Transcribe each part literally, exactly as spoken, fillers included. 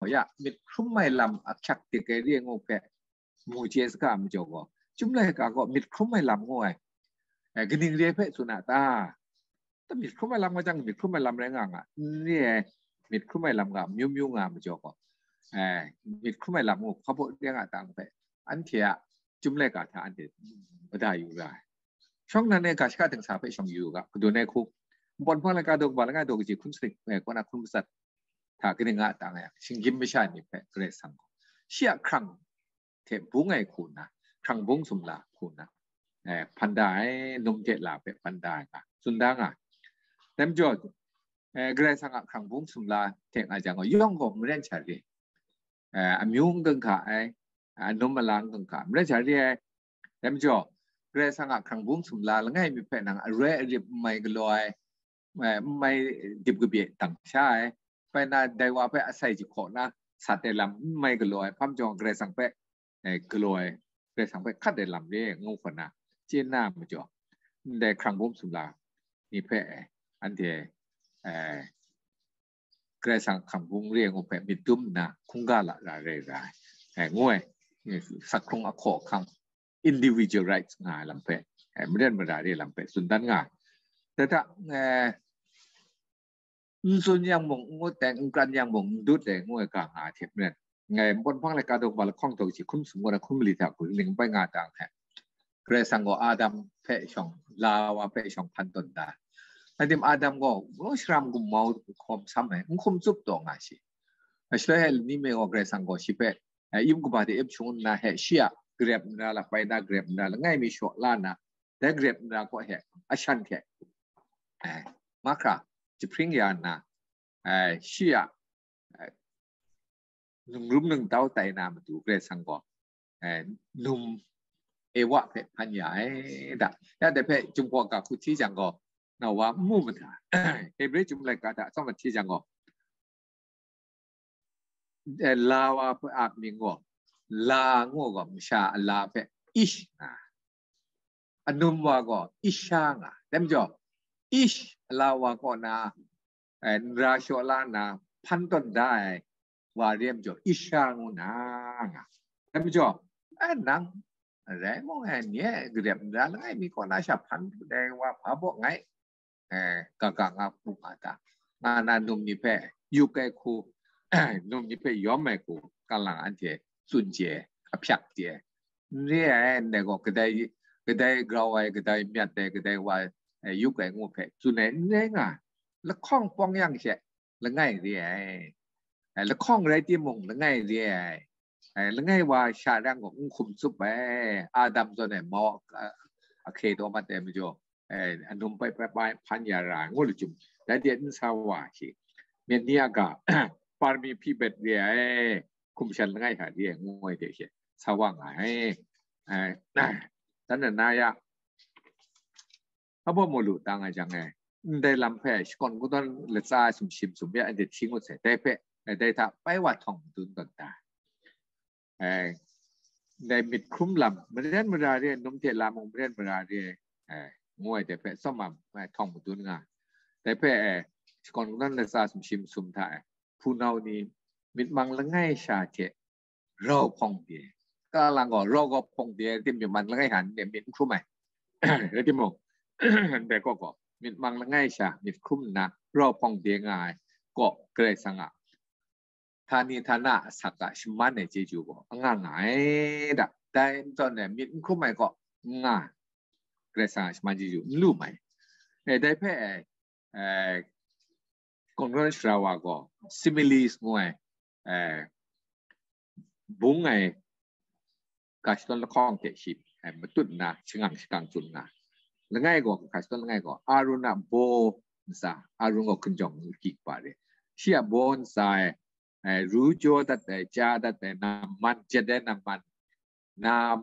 ya, myit hkrum ai lam ahkyak dik ai re ai ngu hpe mu chye saga majaw gaw, Chyum laika gaw myit hkrum ai lam ngu ai, eh, kaning re ai hpe tsun a ta? Ta myit hkrum ai lam nga jang, myit hkrum ai lam rai nga nga, n re ai, myit hkrum ai lam nga, myu myu nga majaw gaw, eh, myit hkrum ai lam ngu hpa baw re nga ta hpe, anhte a Chyum laika hta anhte mada yu ra ai. Shawng nnan e ga shaka dingsa hpe shawng yu u ga, kadun ai hku, npawt hpang laika daw kaba langai daw kaji hkun sanit, eh, kaw na hkun matsat hta kaning nga ta nga yang, shinggyim masha ni hpe Karai Kasang gaw shi a hkrang hte bung ai hku nna, hkrang bung sumla hku nna, eh, hpan da ai, num hte la hpe hpan da ai nga, tsun da nga. Dai majaw, eh, Karai Kasang a hkrang bung sumla hte nga jang gaw, yawng gaw maren sha re, eh, amyu n gun hka ai, anum ala n gun hka, maren sha re ai. Dai majaw, Karai Kasang a hkrang bung sumla langai mi hpe nang aroi arip n mai galaw ai, eh, n mai dip kabye dang sha ai, bai na dai wa hpe asai jahkaw na sat ai lam n mai galaw ai, hpa majaw Karai Kasang hpe, eh, galaw ai, Karai Kasang hpe hkat ai lam re ngu hkra na chye na majaw, ndai hkrang bung sumla ni hpe, eh, anhte, eh, Karai Kasang hkrang bung re ngu hpe myit dum nna hkungga lara rai ra ai, eh, ngu ai, eh, sak hkrung ahkaw ahkang, individual rights nga ai lam hpe, eh, maren mara re lam hpe tsun dan nga ai. Dai hta, eh, n tsun yang mung, n ngut ai, n kran yang mung, n dut ai, ngu ai ga nga ai hte maren, ngai npawt hpang laika daw kaba lahkawng daw kaji hkun sum kaw na hkun mali hta hku ning bai nga ta hte, Karai Kasang gaw Adam hpe shawng, la wa hpe shawng hpan tawn da. Adim Adam gaw, ngu sharam gumau hkawm sam ai, n hkum tsup taw nga shi. Shaloi he lani me gaw Karai Kasang gaw shi hpe, eh, yup kaba de yup shangun nna he, shi a garep nra la, bai na garep nra langai mi shaw la nna, dai garep nra kaw he, ashan hte, eh, mahkra jahpring ya nna, eh, shi a, eh, nungrum nungtau tai na matu Karai Kasang gaw, eh, num Ewa hpe hpan ya ai da. Ya dai hpe Chyum hkaw ga hku hti jang gaw, na wa n mu mada. Hebre Chyum laika hta tsawm hti jang gaw, eh, la wa hpe a mying gaw, la ngu gaw masha a la hpe ish nga, anum wa gaw isha nga. Dai majaw, ish a la wa kaw na, eh, nra shaw la nna hpan tawn da ai wa re ai majaw, isha ngu na nga. Dai majaw, eh, nang, rai mung, eh, nye garep nra langai mi kaw na sha hpan dai wa hpa baw ngai, eh, kaga nga hku nga ta, nga na num ni hpe yup ai hku, num ni hpe yawm ai hku, kalang anhte tsun chye, ahpyak chye. N re ai, ndai gaw kadai, kadai grau ai, kadai myat ai, kadai wa, eh, yup ai ngu hpe tsun ai n rai nga, lahkawng pawng yang she langai re ai. Eh, lahkawng rai timung, langai re ai. Eh, langai wa sha rang gaw n hkum tsup ai. Adam zawn e mau, ah, ahkye taw mat ai majaw, eh, anum bai bai bai hpan ya ra ai ngu lu chyum, dai de n sa wa shi. Myit ni a ga, parmi hpyi bet re ai, hkum shan langai hta re ai ngu ai de she, sa wa nga ai. Eh, dan na ya, Aba mu lu ta nga jang e, ndai lam hpe shakawn kungdawn latsa sumshi masum ya, anhte hti ngut sai, dai hpe, dai hta bai wa htawng madun tawn ta. Eh, ndai myit hkrum lam, maren mara re, num hte la mung maren mara re, eh, ngu ai dai hpe tsawm a, eh, htawng madun nga. Dai hpe, eh, shakawn kungdawn latsa sumshi masum hta e, hpunau ni myit mang langai sha hte rau hpawng de. Kalang gaw, rau gaw hpawng de, rai timung, myit mang langai sha n-, myit n hkrum ai. Rai timung, ndai kaw gaw, myit mang langai sha, myit hkrum nna, rau hpawng de nga ai kaw, Karai Kasang a htani htana asak a shaman ai chyeju gaw, anga nga ai da. Dai n tawn ai, myit n hkrum ai kaw, nga, Karai Kasang a shaman chyeju n lu mai. Eh, dai hpe, eh, eh, Kawngran shara wa gaw, similes ngu ai, eh, bung ai ga shadawn lahkawng hte shi, eh, matut nna shangang shakang tsun nga. Langai gaw, ga shadawn langai gaw, Arun a baw ntsa, Arun gaw hkinjawng laki kaba re. Shi a baw ntsa e, eh, ru jaw dat ai, chya dat ai, naman, jet ai naman, na,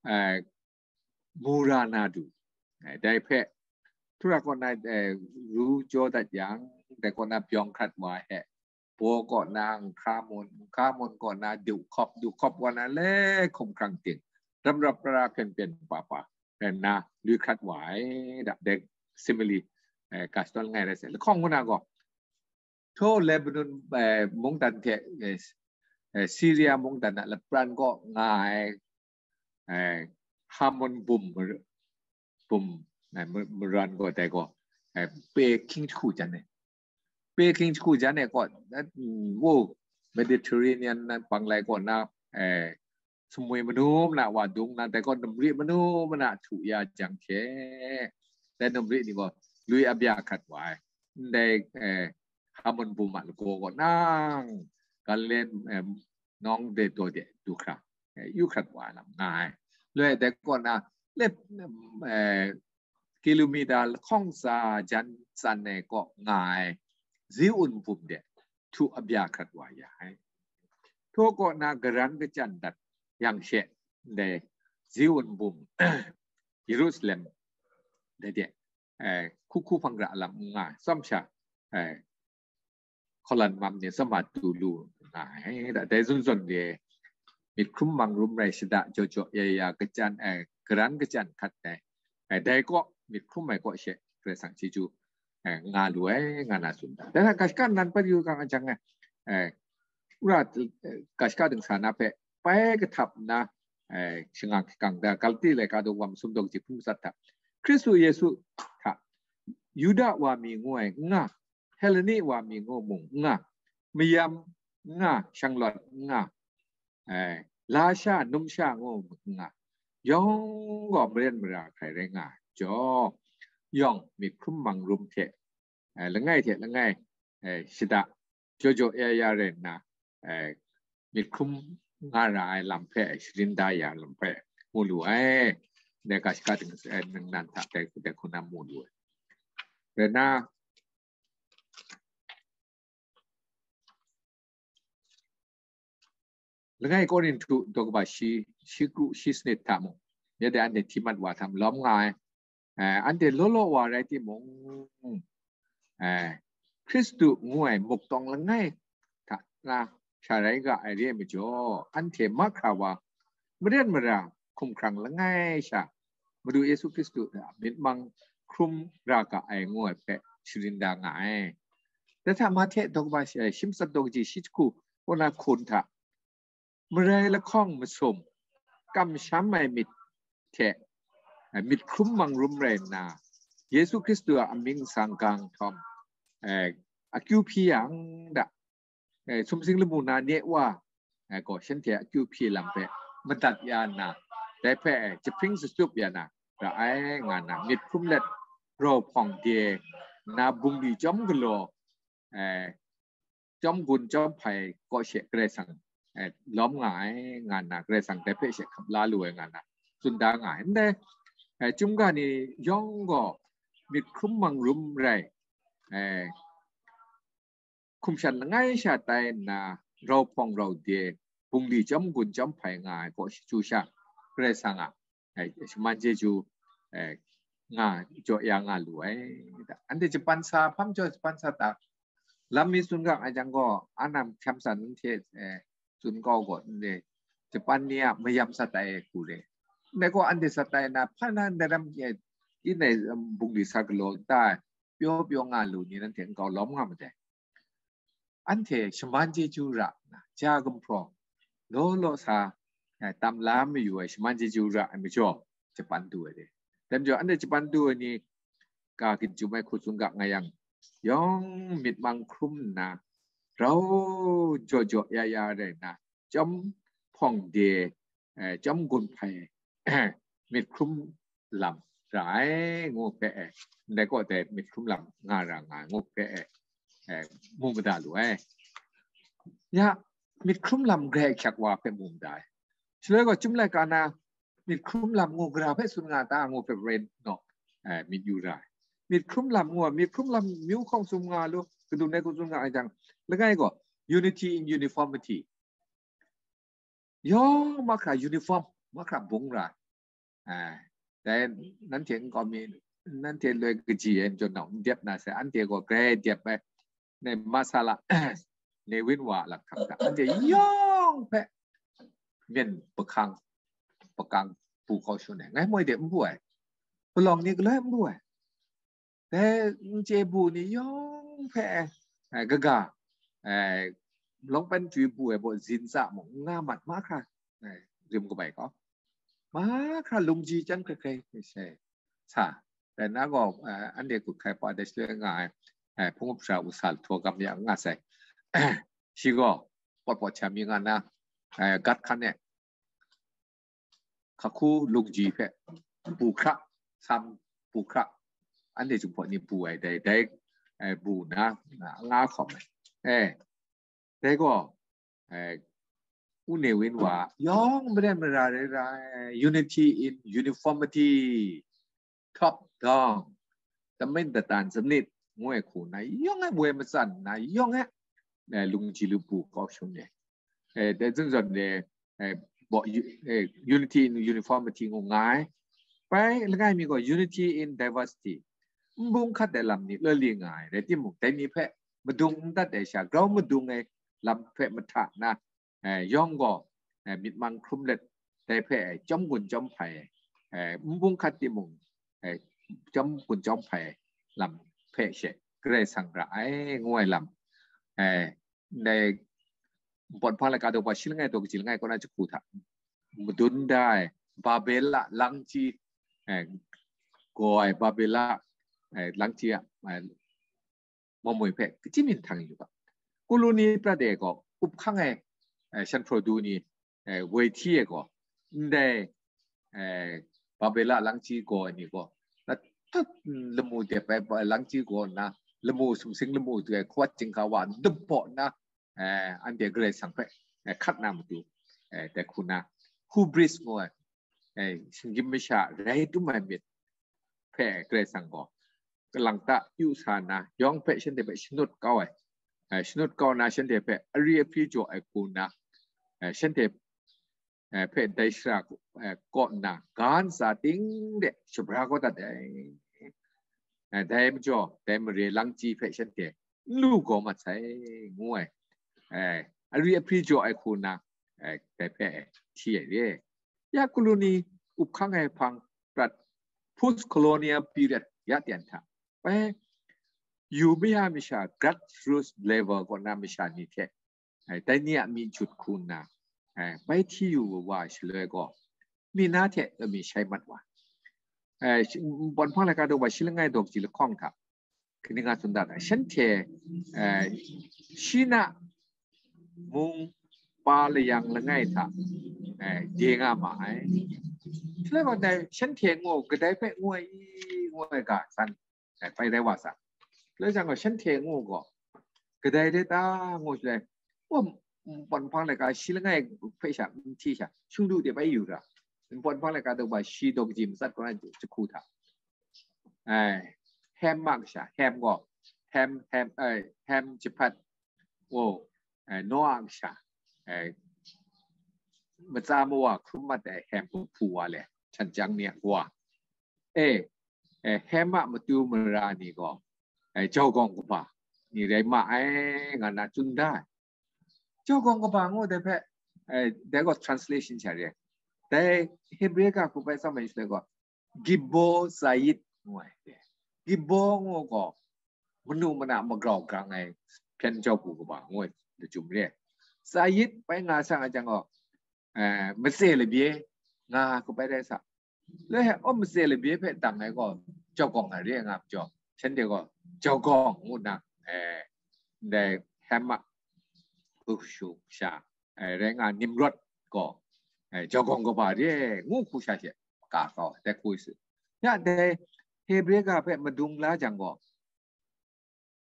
eh, mura na du. Eh, dai hpe, Tura kaw na, eh, ru jaw dat yang, dai kaw na byawng hkrat wa he, baw kaw na nhka mun, nhka mun kaw na du hkawp, du hkawp kaw na le hkum hkrang ting, rap rap ra ra hpyen hpyen pa pa, rai nna, lui hkrat wa ai, da, dai simile, eh, ga shadawn langai rai sai. Lahkawng ngu na gaw, Htaw Lebanon, eh, mungdan hte, eh, eh, Syria mungdan a lapran kaw nga ai, eh, Hermon bum, bum, eh, ma-, maran gaw dai gaw, eh, Peking jahku jan e. Peking jahku jan e kaw, eh, mm, wo, Mediterranean na bang lai kaw na, eh, sumwi manu mana wa dung na, dai gaw namri manu mana htu ya jang hte, dai namri ni gaw lui a bya hkrat wa ai. Ndai, eh, Hermon bum a lagaw kaw nang, Galilee, eh, nawng de daw de du hkra, eh, yu hkrat wa ai lam nga ai. Loi dai kaw na, lep, eh, kilomita lahkawng tsa jan tsan ai kaw nga ai, Ziun bum de htu a bya hkrat wa ya ai. Htaw kaw na garan kachyan dat yang she, ndai Ziun bum, Yerusalem, dai de, eh, hku hku hpang ra lam n nga ai, tsawm sha, eh, hkawlan mam ni tsawm a tu lu nga ai. Da, dai zun zawn de myit hkrum mang rum rai shada jaw jaw ya ya kachyan, eh, garan kachyan hkat ai. Eh, dai kaw, myit hkrum ai kaw she Karai Kasang chyeju, eh, nga lu ai, nga na tsun da. Dai hta kashka nan pat yu kang a jang, eh, eh, wora, eh, kashka dingsa na hpe pai kahtap nna, eh, shangak shakang da, Galati laika daw wa masum daw kaji hpung matsat hta, Hkristu Yesu hta Yuda wa mi ngu ai n nga, Heleni wa mi ngu mung n nga, mayam n nga, shanglawt n nga, eh, lasha, numsha ngu mung n nga, yawng gaw maren mara hkrai rai nga ai jaw, yawng myit hkrum mang rum hte, eh, langai hte langai, eh, shada jaw jaw ya ya rai nna, eh, myit hkrum nga ra ai lam hpe sharin da ya lam hpe mu lu ai. Dai ga shaka ding, eh, ningnan hta dai, dai hku na mu lu ai. Rai nna, langai Korinhtu daw kaba shi, shi kru shi sanit hta mung, ya de anhte hti mat wa hta malawm nga ai. Eh, anhte law law wa rai timung, eh, Hkristu ngu ai muktawng langai hta na sha rai ga ai re ai majaw, anhte mahkra wa, maren mara hkumhkrang langai sha, Madu Yesu Hkristu hta myit mang hkrum ra ga ai ngu ai hpe sharin da nga ai. Dai hta Mahte daw kaba shi, eh, shi matsat daw kaji shi jahku kaw na hkun hta, marai lahkawng masum, kamsham ai myit hte, eh, myit hkrum mang rum rai nna, Yesu Hkristu a amying sang gang htawm, eh, akyu hpyi yang da, eh, sumsing lamu na nye wa, eh, gaw shanhte akyu hpyi lam hpe madat ya nna, dai hpe, eh, jahpring shatsup ya na ra ai, nga nna, myit hkrum let rau hpawng de nna, bungli chyawm galaw, eh, chyawm gun chyawm hpai kaw she Karai Kasang, eh, lawm nga ai, nga nna, Karai Kasang dai hpe she hkap la lu ai, nga nna, tsun da nga ai. Ndai, eh, chyum ga ni yawng gaw myit hkrum mang rum rai, eh, hkum shan langai sha tai nna, rau hpawng rau de, bungli chyawm gun chyawm hpai nga ai kaw shi chyu sha, Karai Kasang a, eh, shaman chyeju, eh, nga jaw ya nga lu ai. Anhte Japan sa hpang jaw, Japan sa ta lam mi tsun gang ai jang gaw, anam hkyam san hte, eh, tsun kau gaw, nde Japan ni a mayam sa tai ai hku re. Ndai gaw anhte sa tai na, hpa na ndai ram, eh, in ai, um, bungli sa galaw nta, pyaw pyaw nga lu ni nanhte nkau lawm nga madai. Anhte shaman chyeju ra nna, ja gumhpraw, law law sa, eh, tam la mayu ai shaman chyeju ra ai majaw, Japan du ai de. Dai majaw, anhte Japan du ai ni, ga ginjum ai hku tsun ga nga yang, yawng myit mang hkrum nna, rau jaw jaw ya ya rai nna, chyawm hpawng de, eh, chyawm gun hpai, myit hkrum lam ra ai ngu hpe, eh, ndai kaw dai myit hkrum lam nga ra nga ai ngu hpe, eh, eh, mu mada lu ai. Ya, myit hkrum lam grai ahkyak wa hpe mu mada ai. Shaloi gaw, Chyum laika na myit hkrum lam ngu gara hpe tsun nga ta ngu hpe rai naw, eh, myit yu ra ai. Myit hkrum lam ngu, myit hkrum lam myu hkawng tsun nga lu, kadun ai hku tsun nga ai jang, langai gaw, unity in uniformity. Yawng mahkra uniform, mahkra bung ra. Ah, dai nanhte nkau mi, nanhte loi kaji ai majaw nau n dep na sai, anhte gaw grai dep ai. Ne masala, ne win wa a lakhkam hta, anhte yawng hpe myen pakang, pakang bu kau shun ai. Ngai moi de n bu ai. Palawng ni galoi n bu ai. Dai n chye bu ni yawng hpe eh, kaga, eh, lawng pen chyu bu ai baw zin tsa mung n nga mat mahkra, eh, rim kabai kau. Mahkra lungji chyang hkrai hkrai sai sa. Dai na gaw, eh, anhte hkut hkai pa dai shaloi nga ai, eh, hpung up sara u sa lahtaw gam ya nga sai. Shi gaw, pawt pawt hta mi nga na, eh, gat hkan e, hkahku lungji hpe bu hkra, sam bu hkra, anhte Jinghpaw ni bu ai dai, dai, eh, bu na, na nga hkawm ai. Eh, dai gaw, eh, u ne win wa, yawng maren mara rai ra, eh, unity in uniformity, top down, တမင်တတန်စနစ် ngu ai hku na, yawng e woi matsan na, yawng e, eh, lungji lu bu kau shung ne. Eh, dai zun zawn le, eh, bo, u-, eh, unity in uniformity ngu nga ai. Bai langai mi gaw unity in diversity. N bung hkat ai lam ni lali nga ai. Rai timung, dai ni hpe madung n dat ai sha, grau madung ai lam hpe mahta na, eh, yawng gaw, eh, myit mang hkrum let, dai hpe, eh, chyawm gun chyawm hpai, eh, n bung hkat timung, eh, chyawm gun chyawm hpai lam hpe she, Karai Kasang ra ai, ngu ai lam, eh, ndai Npawt Nhpang laika daw shi langai daw kaji langai kaw na jahku hta madun da ai, Babela langchyi, eh, gaw ai Babela, eh, langchyi a, eh, mamoi hpe kaji myin htang yu ga. Koloni prat e gaw, up hkang ai, eh, shan hpraw du ni, eh, woi hti e gaw, ndai, eh, Babela langchyi gaw ai ni gaw, na tut lamu dep ai ba-, langchyi gaw nna, lamu sumsing lamu du ai hkawat chyinghka wa dup baw nna, eh, anhte Karai Kasang hpe, eh, hkat na matu, eh, dai hku na, hubris ngu ai, eh, shinggyim masha rai tum ai myit hpe Karai Kasang gaw, kalang ta yu sa na, yawng hpe shanhte hpe shanut kau ai, eh, shanut kau na, shanhte hpe ari ahpri jaw ai hku na, eh, shanhte, eh, hpe dai shara, eh, kaw nna, ga ntsa ting de shabra kau dat ai. Eh, dai majaw, dai mare langchyi hpe shanhte n lu gaw mat sai, ngu ai. Eh, ari ahpri jaw ai hku na, eh, dai hpe, eh, hti ai re. Ya koloni up hkang ai hpang prat, post colonial period ya tian hta, bai yu maya masha grassroots level kaw na masha ni hte, eh, dai ni a myi jut hku nna, eh, bai hti yu wa shaloi gaw, mi na hte lami shai mat wa. Eh, shi-, Npawt Nhpang laika daw shi langai daw kaji lahkawng hta, kaning nga tsun dat ai, shanhte, eh, Shina mung pa layang langai hta, eh, de nga ma ai. Shaloi gaw dai shanhte ngu, kadai hpe ngu ai i, ngu ai ga san, eh, bai rai wa sa. Shaloi jang gaw shanhte ngu gaw, kadai de ta ngu shaloi, o, Npawt Nhpang laika shi langai hpe sha, n hti sha, shingdu de bai yu ra. Npawt Nhpang laika daw shi daw kaji matsat kaw na jahku hta, eh, Hem a kasha, Hem gaw, Hem, Hem, eh, Hem jahpat, o, eh, Noa a kasha, eh, matsa mawa hkrum mat ai Hem hpu wa le, htan chyang ni a kawa. Eh, eh, Hem a matu mara ni gaw, eh, jaugawng kaba ni rai ma ai, nga na tsun da ai. Jaugawng kaba ngu dai hpe, eh, dai gaw translation sha re ai. Dai Hebre ga hku bai tsawm ai shaloi gaw, Gibbo Zayit ngu ai. Gibbo ngu gaw, manu mana magrau grang ai hpyen jau bu kaba ngu ai lachyum re ai. Zayit bai nga sang ai jang gaw, eh, matse labye nga hku bai rai sa. Loi hpe, o, matse labye hpe dang ai gaw, jaugawng ai re ai nga majaw, shanhte gaw, jaugawng ngu nna, eh, ndai Hem a hku shu sha, eh, rai nga Nimrod gaw, eh, jaugawng kaba re ai ngu hku sha she, ka kau, dai hku su. Ya, dai Hebre ga hpe madung la jang gaw,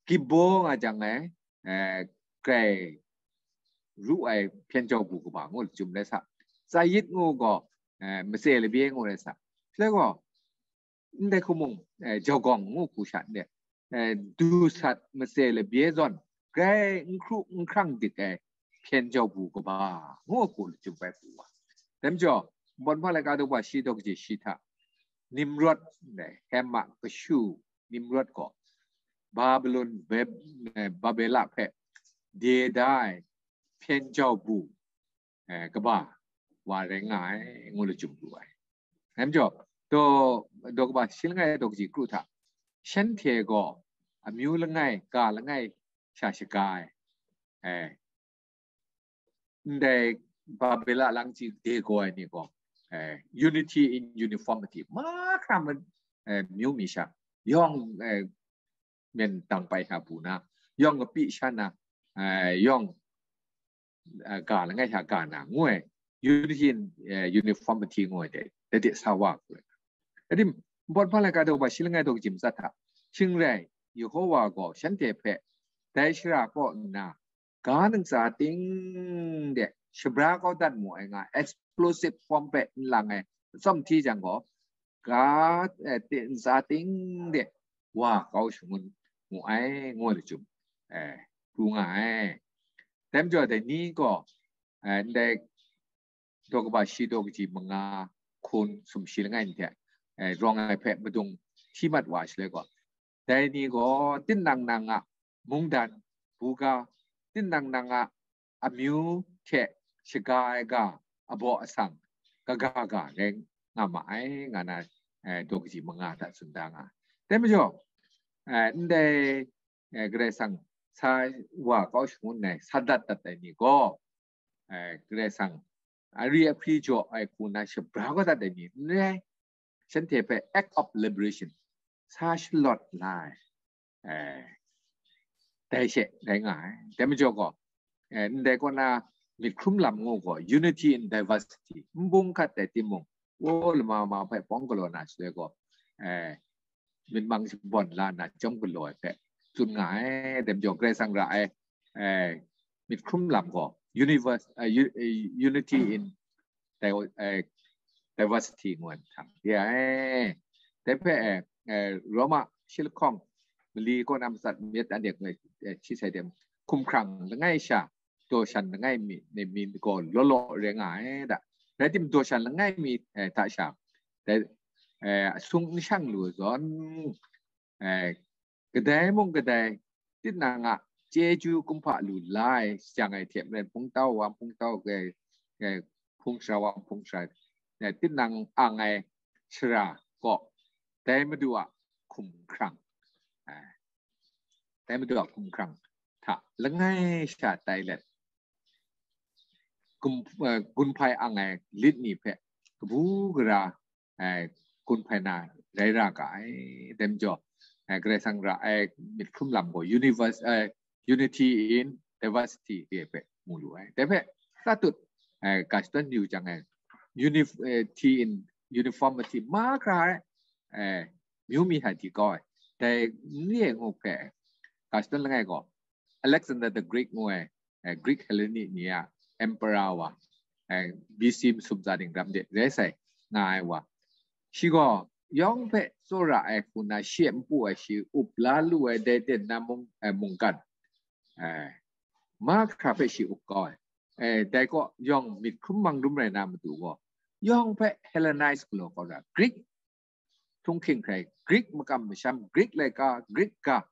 Gibbo nga jang e, eh, grai ru ai hpyen jau bu kaba ngu lachyum rai sa. Zayit ngu gaw, eh, matse labye ngu rai sa. Shaloi gaw, ndai hku mung, eh, jaugawng ngu hku sha nde, eh, du sat matse labye zawn, grai n hkru n hkrang dik ai hpyen jau bu kaba ngu hku lachyum bai hku wa. Dai majaw, Npawt Nhpang laika daw shi daw kaji shi hta, Nimrod, ndai Hem a kashu Nimrod gaw, Babilon, Bab-, eh, Babela hpe de da ai hpyen jau bu, eh, kaba wa rai nga ai, ngu lachyum pru ai. Dai majaw, daw, daw kaba shi langai daw kaji kru hta, shanhte gaw amyu langai, ga langai, sha shaga ai, eh, ndai Babila lang chyi de gaw ai ni gaw, eh, unity in uniformity, mahkra ma, eh, myu mi sha, yawng, eh, myen dang pai sha bu na, yawng kapi sha na, eh, yawng, eh, ga langai sha ga na, ngu ai, unity in, eh, uniformity ngu ai de, de de sa wa ku ai. Adim, bawt hpa lai ka daw ba shi langai daw kaji matsat hta, shing rai, Yehowa gaw shanhte hpe dai shara kaw nna, ga ntsa ting de shabra kau dat mu ai nga, explosive form hpe n lang ai, tsawm hti jang gaw, ga, eh, ti-, ntsa ting de wa kau shangun mu ai, ngu ai lachyum, eh, pru nga ai. Dai majaw, dai ni gaw, eh, ndai daw kaba shi daw kaji manga hkun sumshi langai ni hte, eh, rawng ai hpe madung hti mat wa shaloi gaw, dai ni gaw tinang nang a mungdan, buga, tinang nang a amyu hte shaga ai ga, abaw asang, kaga ga rai nga ma ai, nga na, eh, daw kaji manga hta tsun da nga. Dai majaw, eh, ndai, eh, Karai Kasang sa wa kau shangun ai, sa dat dat ai ni gaw, eh, Karai Kasang ari ahpri jaw ai hku na shabra kau dat ai ni n rai, shanhte hpe act of liberation sa shalawt la ai, eh, dai she rai nga ai. Dai majaw gaw, eh, ndai kaw na myit hkrum lam ngu gaw, unity in diversity, n bung hkat ai timung, wo lama ma hpe pawng galaw na shaloi gaw, eh, myit mang shabawn la na chyawm galaw ai hpe tsun nga ai. Dai majaw, Karai Kasang ra ai, eh, myit hkrum lam gaw universe, eh, u-, eh, unity in di-, eh, diversity ngu ai mahtang, ya, eh, dai hpe, eh, eh, Roma shi lahkawng mali kaw na matsat myit anhte, eh, hti sai de, hkumhkrang langai sha, daw shan langai mi, ni mi gaw law law rai nga ai da. Rai tim, daw shan langai mi, eh, hta sha, dai, eh, asung n shang lu zawn, eh, kadai mung kadai, tinang a chyeju kumhpa lu la ai, shajang ai hte maren hpungtau wa, hpungtau, eh, eh, hpung shara wa, hpung shara, eh, tinang ang ai shara gaw, dai Madu a hkumhkrang, eh, dai Madu a hkumhkrang hta langai sha tai let, gun, eh, gun hpai ang ai lit ni hpe kabu gara, eh, gun hpai na rai ra ga ai. Dai majaw, eh, Karai Kasang ra ai myit hkrum lam gaw universe, eh, unity in diversity re ai hpe mu lu ai. Dai hpe, tatut, eh, ga shadawn yu jang ai, unity in uniformity mahkra ai, eh, myu mi hta di kau ai. Dai n re ai ngu hpe, ga shadawn langai gaw, Alexander the Great ngu ai, eh, Greek Hellenic ni a emperor wa, eh, B C masum tsa ning ram de rai sai nga ai wa, shi gaw yawng hpe tsawra ai hku na, shi e npu ai, shi up la lu ai dai ten na mung, eh, mungkan, eh, mahkra hpe shi up kau ai. Eh, dai kaw yawng myit hkrum mang dum rai na matu gaw, yawng hpe Hellenized galaw kau ra, Greek htunghking hkrai, Greek makam masham, Greek laika, Greek ga,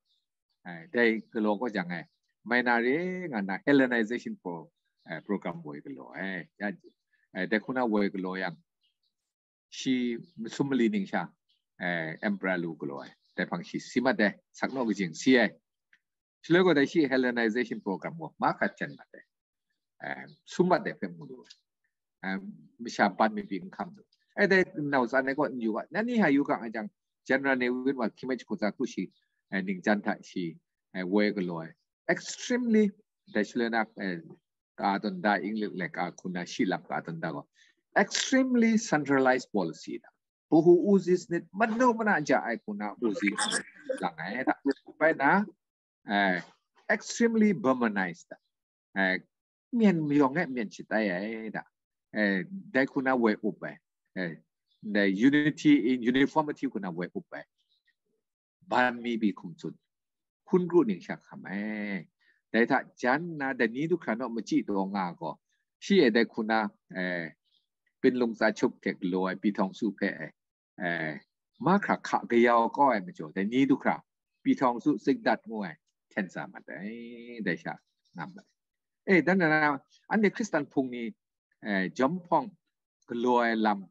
eh, dai galaw kau jang, eh, mai na re nga na Hellenization pro-, eh, program woi galaw ai. Ya, eh, dai hku na woi galaw yang, shi masum mali ning sha, eh, emperor lu galaw ai. Dai hpang shi si mat ai, sak naw kajing si ai. Shaloi gaw dai shi Hellenization program gaw mahkra jan mat ai. Eh, sum mat ai hpe mu lu ai. Eh, masha ban mi pyi n hkam lu. Eh, dai nau tsan ai gaw n yu ga, nanni hta yu ga nga jang, General Newin wa hkying mi jahku tsa hku shi, eh, ningjan hta shi, eh, woi galaw ai. Extremely, dai shaloi na, eh, ka tawn da, English laika hku na shi lam ka tawn da gaw, extremely centralized policy da. Puhu uzis nit manu mana ja ai hku na uzis lang ai da. Bai na, eh, extremely Burmanized da. Eh, myen mayawng e myen shatai ai da. Eh, dai hku na woi up ai. Eh, dai unity in uniformity hku na woi up ai. Ban mi pyi hkum tsun, hkun kru ning sha hkam ai. Dai hta jan nna, dai ni du hkra naw machyi taw nga gaw, shi e dai hku na, eh, Pinlung tsa chup hte galaw ai Pi Htawng Su hpe, eh, eh, mahkra hka kayau kau ai majaw, dai ni du hkra Pi Htawng Su, Sikdat ngu ai hten sa mat ai, dai sha ngam mat ai. Eh, dan na, anhte Hkristan hpung ni, eh, jawm hpawng galaw ai lam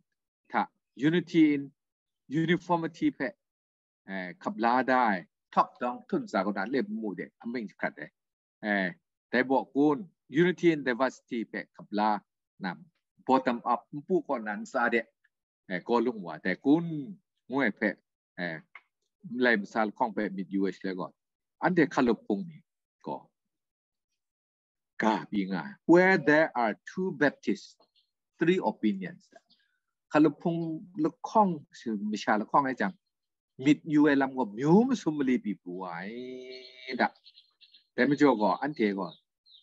hta unity in uniformity hpe, eh, hkap la da ai, top down, htunsa kaw na lep nmu de amying jahkrat ai, eh, dai baw kun, unity in diversity hpe hkap la na, bottom up, npu kaw na ntsa de, eh, gaw lung wa dai kun, ngu ai hpe, eh, lai masa lahkawng hpe myit yu ai shaloi gaw, anhte hkalup hpung ni gaw, ga pyi nga ai. Where there are two Baptists, three opinions. Hkalup hpung lahkawng, masha lahkawng ai jang, myit yu ai lam gaw myu masum mali pyi pru wa ai da. Dai majaw gaw, anhte gaw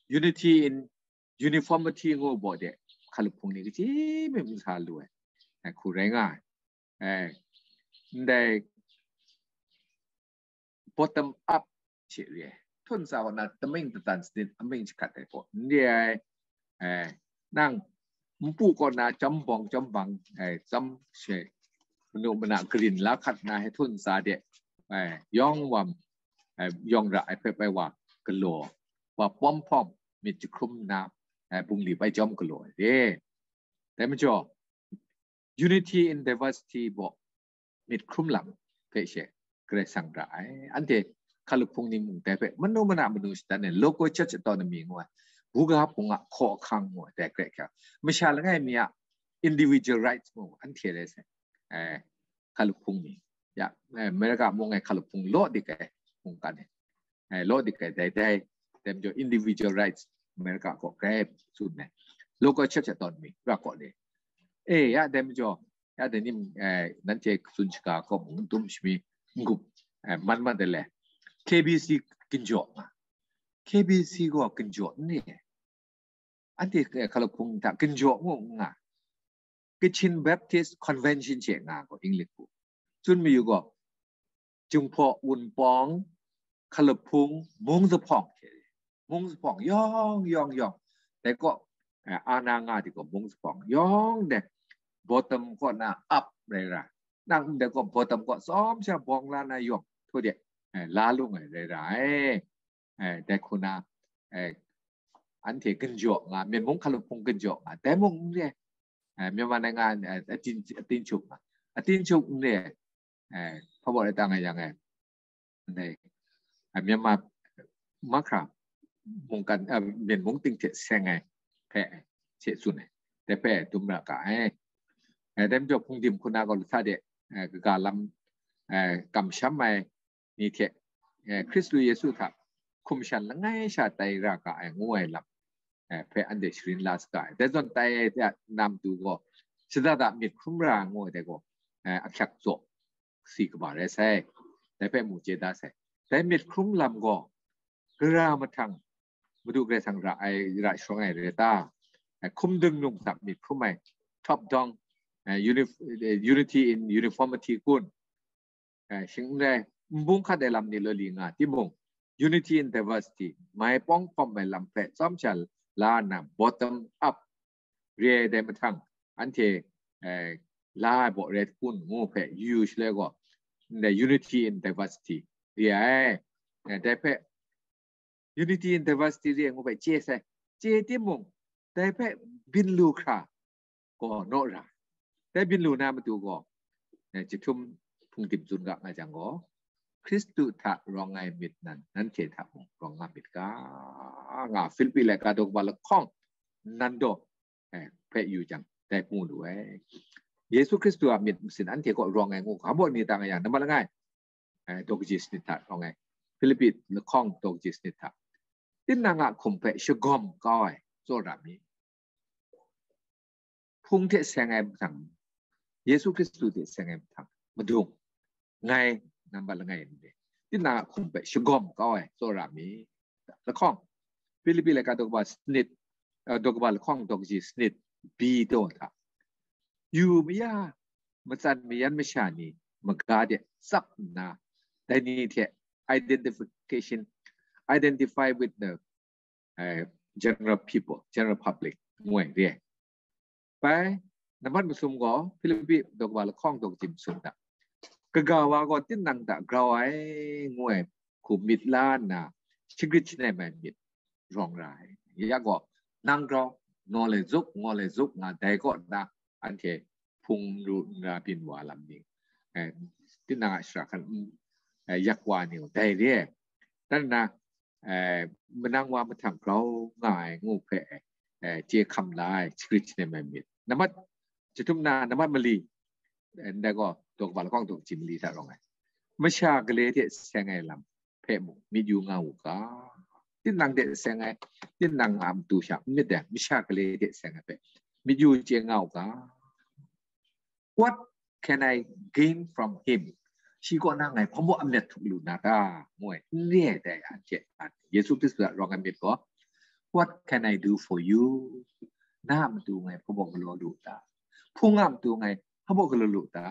unity in uniformity ngu baw de, hkalup hpung ni kaji myit n sa lu ai, eh, hku rai nga ai. Eh, ndai bottom up hte re ai. Htawn sa kaw na taming datan sanit aming jahkat ai gaw n re ai. Eh, nang npu kaw na chyawm bawng chyawm bang, eh, chyawm she, manu mana karin la hkat na, he htawn sa de, eh, yawng wam, eh, yawng ra ai hpe bai wa galaw, wa pawm hpawm myit jahkrum na, eh, bungli bai jawm galaw ai re. Dai majaw, unity in diversity baw myit hkrum lam hpe she Karai Kasang ra ai. Anhte hkalup hpung ni mung dai hpe manu mana manu shatan ai, local church autonomy ngu ai, buga hpung a hkaw ahkang ngu ai, dai hkrai hkra, masha langai mi a individual rights ngu anhte rai sai. Eh, hkalup hpung ni, ya, eh, America mung ai hkalup hpung law dik ai mungkan e, eh, law dik ai dai dai, dai majaw individual rights America kaw grai tsun ai, local church autonomy ra kaw le. Eh, ya dai majaw, ya dai ni, eh, nanhte tsun shaga kaw mung dum shami n-gup, eh, man mat de le. K B C ginjaw nga, K B C gaw ginjaw n ni, anhte, eh, hkalup hpung hta ginjaw ngu n nga, Kachin Baptist Convention she nga gaw, English hku tsun mayu gaw, Jinghpaw, Wunpawng, hkalup hpung, mung zuphpawng hte, mung zuphpawng yawng yawng yawng, dai kaw, eh, ana nga di gaw mung zuphpawng yawng de, bottom kaw na up rai ra, nang ndai kaw bottom kaw tsawm sha bawng la na yawng htu de, eh, la lung ai rai ra ai. Eh, dai hku na, eh, anhte ginjaw nga, Myen mung hkalup hpung ginjaw nga, dai mung n re, eh, Myanmar naingan, eh, atin, atin chup nga, atin chup n re, eh, hpa baw rai ta nga yang, eh, ndai, eh, Myanmar mahkra mungkan, eh, Myen mung ting hte seng ai hpe she tsun ai, dai hpe dum ra ga ai. Eh, dai majaw hpungdim hku na gaw lasa de, eh, kaga lam, eh, kamsham ai ni hte, eh, Hkristu Yesu hta hkum shan langai sha tai ra ga ai ngu ai lam, eh, hpe anhte sharin la saga ai. Dai zawn tai ai hte na matu gaw, shada da myit hkrum ra ngu ai dai gaw, eh, ahkyak zaw si kaba rai sai. Dai hpe mu chye da sai. Dai myit hkrum lam gaw, gara mahtang Madu Karai Kasang ra ai, ra sharawng ai rai ta? Eh, hkum dung num hta myit hkrum ai, top down, eh, unif-, eh, unity in uniformity kun, eh, shing n rai, nbung hkat ai lam ni law li nga timung, unity in diversity, mai pawng hpawm ai lam hpe tsawm sha la nna, bottom up re ai dai mahtang, anhte, eh, la ai baw rai kun ngu hpe yu yu shaloi gaw, ndai unity in diversity re ai. Eh, dai hpe unity in diversity re ai ngu hpe chye sai. Chye timung, dai hpe byin lu hkra gaw naw ra. Dai byin lu na matu gaw, eh, chyahtum hpungdim tsun ga nga jang gaw, Hkristu hta rawng ai myit nan, nanhte hta mung rawng nga myit ga, nga Hpilipi laika daw kaba lahkawng nan daw, eh, hpe yu jang, dai mu lu ai. Yesu Hkristu a myit masin anhte kaw rawng ai ngu ga, hpa baw ni ta nga yang, nambat langai, eh, daw kaji sanit hta rawng ai. Hpilipi lahkawng daw kaji sanit hta, tinang a hkum hpe shagawm kau ai tsawra mi, hpung hte seng ai mahtang, Yesu Hkristu hte seng ai mahtang, madung, ngai nambat langai n re, tinang a hkum hpe shagawm kau ai tsawra mi. Lahkawng, Hpilipi laika daw kaba sanit, eh, daw kaba lahkawng daw kaji sanit, B daw hta, yu maya, matsan mayan masha ni maga de tsap nna, dai ni hte identification, identify with the, eh, general people, general public, ngu ai re ai. Bai, nambat masum gaw, Hpilipi daw kaba lahkawng daw kaji masum hta, kaga wa gaw tinang hta grau ai, ngu ai hku myit la nna, shagrit shanem ai myit rawng ra ai. Ya gaw, nang grau, ngaw lai zup, ngaw lai zup nga dai kaw na, anhte hpung ru n ra byin wa lam ni, eh, tinang a shara hkan, mm, eh, yak wa ni gaw dai re ai. Dan nna, eh, manang wa mahtang grau nga ai ngu hpe, eh, chye hkam la ai, shagrit shanem ai myit. Nambat, jahtum na, nambat mali, eh, ndai gaw, daw kaba lahkawng daw kaji mali hta rawng ai. Masha gale hte seng ai lam hpe mung myit yu nga u ga. Tinang hte seng ai, tinang a matu sha n myit dai, masha gale hte seng ai hpe myit yu chye nga u ga. What can I gain from him? Shi kaw na ngai hpabaw amyat htuk lu na ta? Ngu ai, n re ai dai anhte, Yesu Hkristu a rawng ai myit gaw, what can I do for you? Na a matu ngai hpabaw galaw lu ta? Hpung a matu ngai hpabaw galaw lu ta?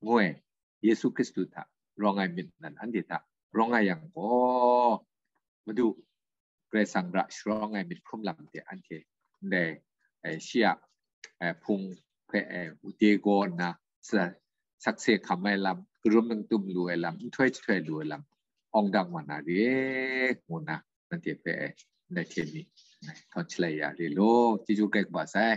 Ngu ai, Yesu Hkristu hta rawng ai myit nan anhte hta rawng nga yang gaw, Madu Karai Kasang ra sharawng ai myit hkrum lam hte anhte ndai, eh, shi a, eh, hpung hpe, eh, ute gaw nna sa-, sakse hkam ai lam, karum ningtum lu ai lam, nhtoi jahtoi lu ai lam, awng dang wa na re, ngu nna nanhte hpe, eh, ndai hte ni, eh, htawn shalai ya re law, chyeju kai kaba sai.